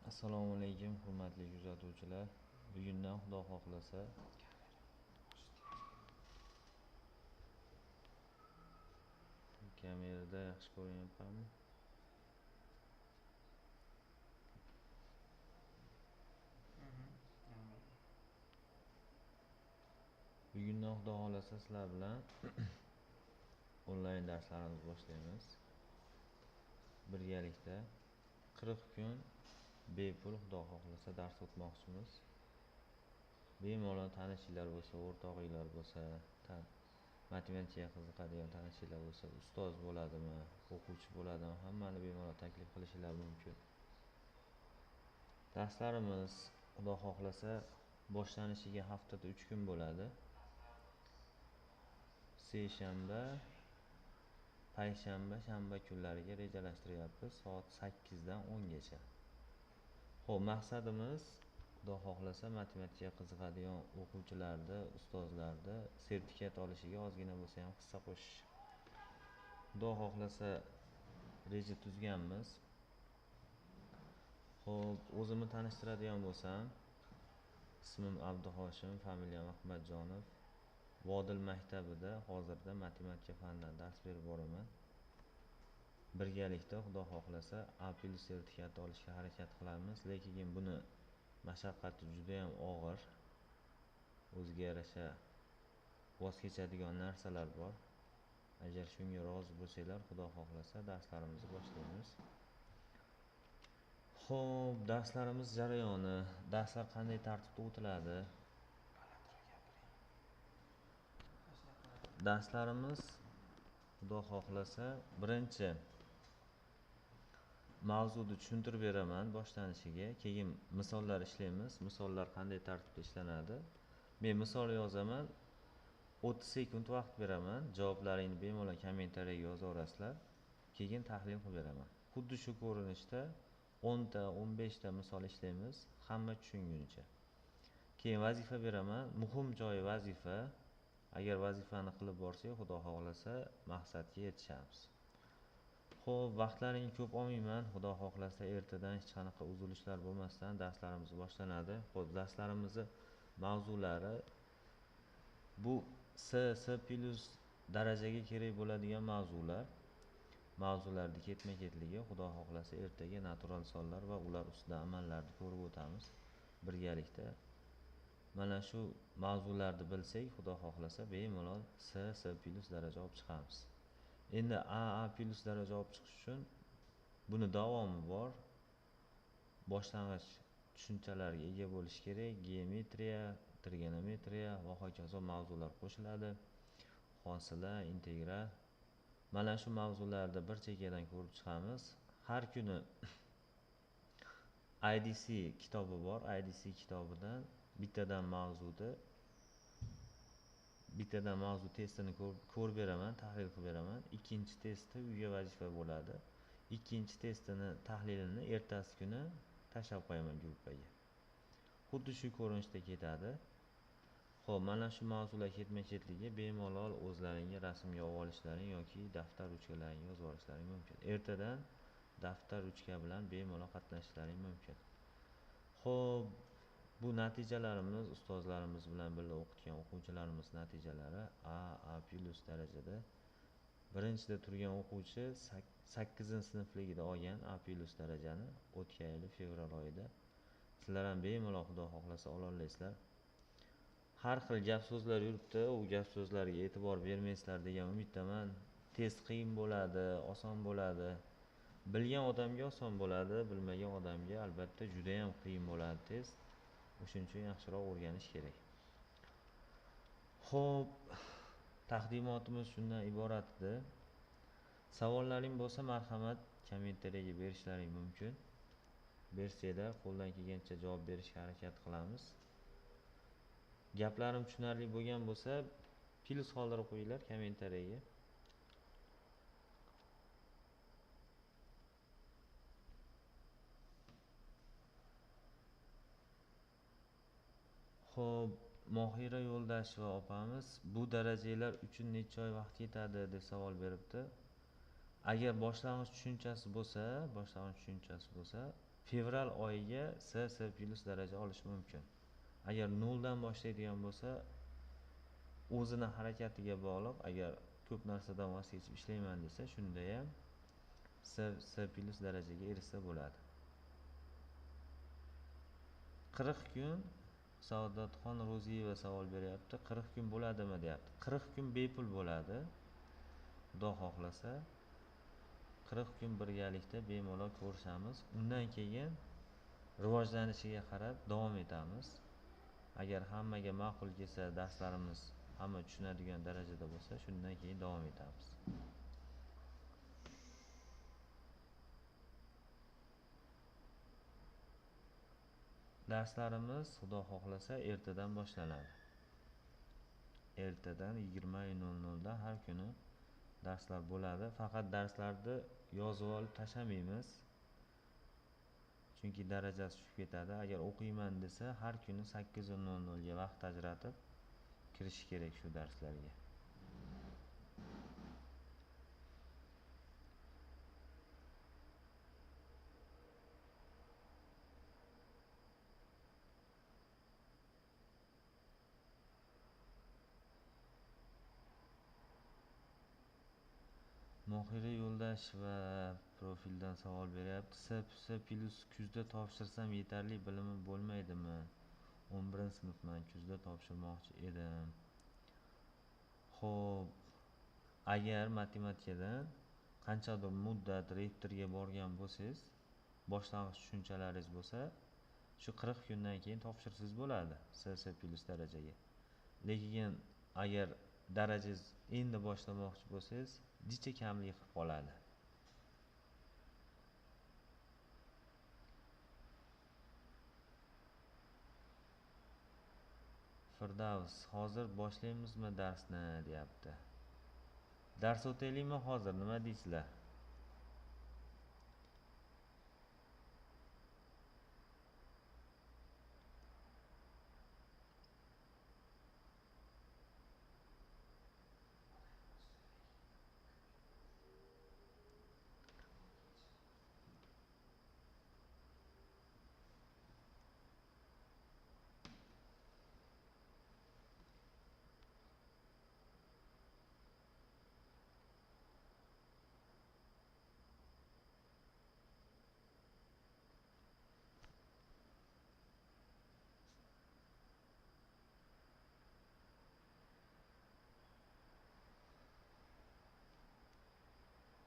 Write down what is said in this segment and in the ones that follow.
Assalomu alaykum, hurmatli kuzatuvchilar. Bugundan Xudo xohlasa kamerada yaxshi ko'rinyapmanmi? Bugundan Xudo xohlasa sizlar bilan onlayn darslarimizni boshlaymiz. Birgalikda 40 kun bepul Xudo xohlasa dars o'tmoqchimiz. Bemalol tanishinglar bo'lsa, o'rtog'inglar bo'lsa, matematikaga qiziqadigan tanishinglar bo'lsa, ustoz bo'ladimi, o'quvchi bo'ladimi, hammani bemalol taklif qilishinglar mumkin. Darslarimiz Xudo xohlasa boshlanishiga haftada 3 kun bo'ladi. Seshanba, payshanba, shanba kunlariga rejalashtiryapmiz soat 8 dan 10 gacha. Xo'p, maqsadimiz Xudo xohlasa matematikaga qiziqadigan o'quvchilarda, ustozlarda sertifikat olishiga ozgina bo'lsa ham hissa qo'shish. Xudo xohlasa reja tuzganmiz. Xo'p, o'zimni tanishtiradigan bo'lsam, ismim Abduhoshim, familiyam Ahmadjonov. Vodil maktabida hozirda matematika fanidan dars berib boraman. Birgalikda Xudo xohlasa A+ sertifikati olishga harakat qilamiz, lekin buni mashaqqati juda ham og'ir. O'ziga yarasha voz kechadigan narsalar bor. Agar shunga rozi bo'lsanglar, Xudo xohlasa darslarimizni boshlaymiz. Xo'p, darslarimiz jarayoni, darslar qanday tartibda o'tiladi? Darslarimiz Xudo xohlasa birinchi mavzuni tushuntirib beraman boshlanishiga, keyin misollar ishlaymiz. Misollar qanday tartibda ishlanadi? Men misol yozaman, 30 sekund vaqt beraman. Javoblaringni bemalol kommentariyaga yozaverasizlar. Keyin tahlil qilib beraman. Xuddi shu ko'rinishda 10 ta, 15 ta misol ishlaymiz, hamma tushunguncha. Keyin vazifa beraman. Muhim joyi vazifa. Agar vazifani qilib borsak, Xudo xohlasa maqsadga yetishamiz. Xo'p, vaqtlaringni ko'p olmayman. Xudo xohlasa ertadan hech qanaqa uzilishlar bo'lmasdan darslarimiz boshlanadi. Xo'p, darslarimizni mavzulari bu C, C+ darajaga kerak bo'ladigan mavzular. Mavzularni ketma-ketligi Xudo xohlasa ertaga natural sonlar va ular ustida amallarni ko'rib o'tamiz birgalikda. Mana shu mavzularni bilsak, Xudo xohlasa bemalol C, C+ daraja olib chiqamiz. Endi A, A+ daraja olib chiqish uchun buni davomi bor. Boshlang'ich tushunchalarga ega bo'lish kerak. Geometriya, trigonometriya va hokazo mavzular qo'shiladi. Hosila, integral. Mana shu mavzularni bir chekkadan ko'rib chiqamiz. Har kuni IDC kitobi bor. IDC kitobidan bittadan mavzu testini ko'rib beraman, tahlil qilib beraman. Ikkinchi testi uyga vazifa bo'ladi. Ikkinchi testini tahlilini ertasi kuni tashlab qo'yaman gruppaga. Xuddi shu ko'rinishda ketadi. Xo'p, mana shu mavzular ketma-ketligi bemalol o'zlaringga rasmga olib olishlaring yoki daftar ruchkalaringga yozib olishlaring mumkin. Ertadan daftar ruchka bilan bemalol qatnashishlaring mumkin. Xo'p, bu natijalarimiz ustozlarimiz bilan birga o'qitgan o'quvchilarimiz natijalari A, A+ darajada. Birinchida turgan o'quvchi 8-sinfligida olgan A+ darajani o'tgan yili fevral oyida. Sizlar ham bemalol Xudo xohlasa ola olasizlar. Har xil gap so'zlar yuribdi, u gap so'zlarga e'tibor bermaysizlar degan umiddaman. Test qiyin bo'ladi, oson bo'ladi. Bilgan odamga oson bo'ladi, bilmagan odamga albatta juda ham qiyin bo'ladi test. O'shuning uchun yaxshiroq o'rganish kerak. Xo'p, taqdimotimiz shundan iborat edi. Savollaring bo'lsa, marhamat kommentariyaga berishlaring mumkin. Bersanglar, qo'ldan kelgancha javob berishga harakat qilamiz. Gaplarim tushunarli bo'lgan bo'lsa, plyus qoldirib qo'yinglar kommentariyaga. Xo'p, Mohira Yo'ldasheva opamiz bu darajalar uchun necha oy vaqt ketadi deb savol beribdi. Agar boshlang'ich tushunchasi bo'lsa, Fevral oyiga S, S plus daraja olish mumkin. Agar noldan boshlaydigan bo'lsa, o'zini harakatiga bog'liq, agar ko'p narsadan voz kechib ishlayman desa, shunda ham S, S plus darajaga erishsa bo'ladi. 40 kun Saodatxon Ro'ziyeva savol beryapti. 40 kun bo'ladimi deyapti. 40 kun bepul bo'ladi. Xudo xohlasa 40 kun birgalikda bemalol ko'rishamiz. Undan keyin rivojlanishiga qarab davom etamiz. Agar hammaga ma'qul kelsa, darslarimiz hamma tushunadigan darajada bo'lsa, shundan keyin davom etamiz. Darslarimiz Xudo xohlasa ertadan boshlanadi. Ertadan 20:00 da har kuni darslar bo'ladi. Faqat darslarni yozib olib tashlamaymiz. Chunki darajasi tushib ketadi. Agar o'qiyman desa, har kuni 8:00 ga vaqt ajratib kirish kerak shu darslarga. Mohira Yo'ldasheva profildan savol beryapti. S, S plus kuzda topshirsam yetarli bilimim bo'lmaydimi? 11-sinfman, kuzda topshirmoqchi edim. Xo'p, agar matematikadan qanchadir muddat rektorga borgan bo'lsangiz, boshlang'ich tushunchalaringiz bo'lsa, shu 40 kundan keyin topshirsangiz bo'ladi S, S plus darajaga. Lekin agar darajangiz endi boshlamoqchi bo'lsangiz, jicha kamlik qilib qoladi. Firdavs, hozir boshlaymizmi darsni deyapti. Dars o'taylikmi hozir, nima deysizlar?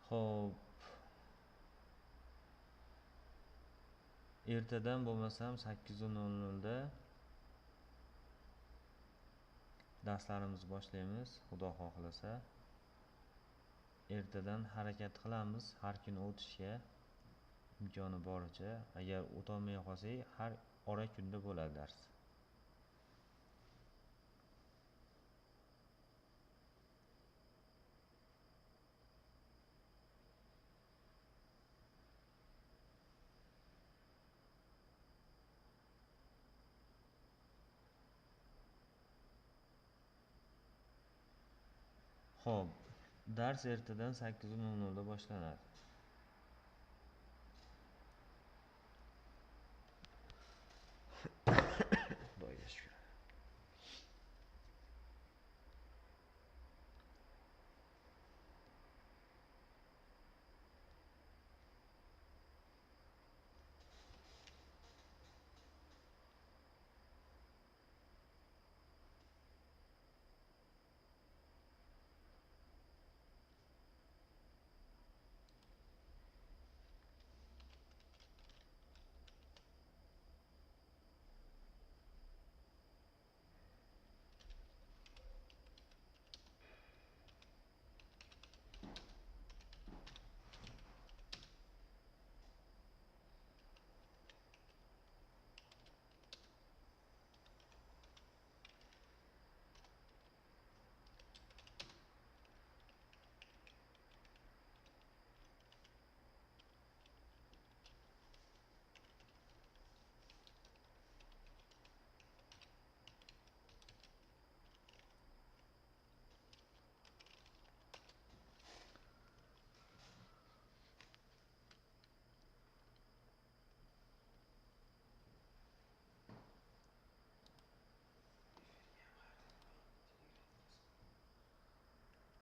Xo'p. Ertadan bo'lmasam 8:00 da darslarimizni boshlaymiz, Xudo xohlasa. Ertadan harakat qilamiz har kuni o'tishga imkoni boricha. Agar o'tolmay qolsak, har ora kunda bo'ladi dars. Xo'p, dars ertadan 8:00 da boshlanadi.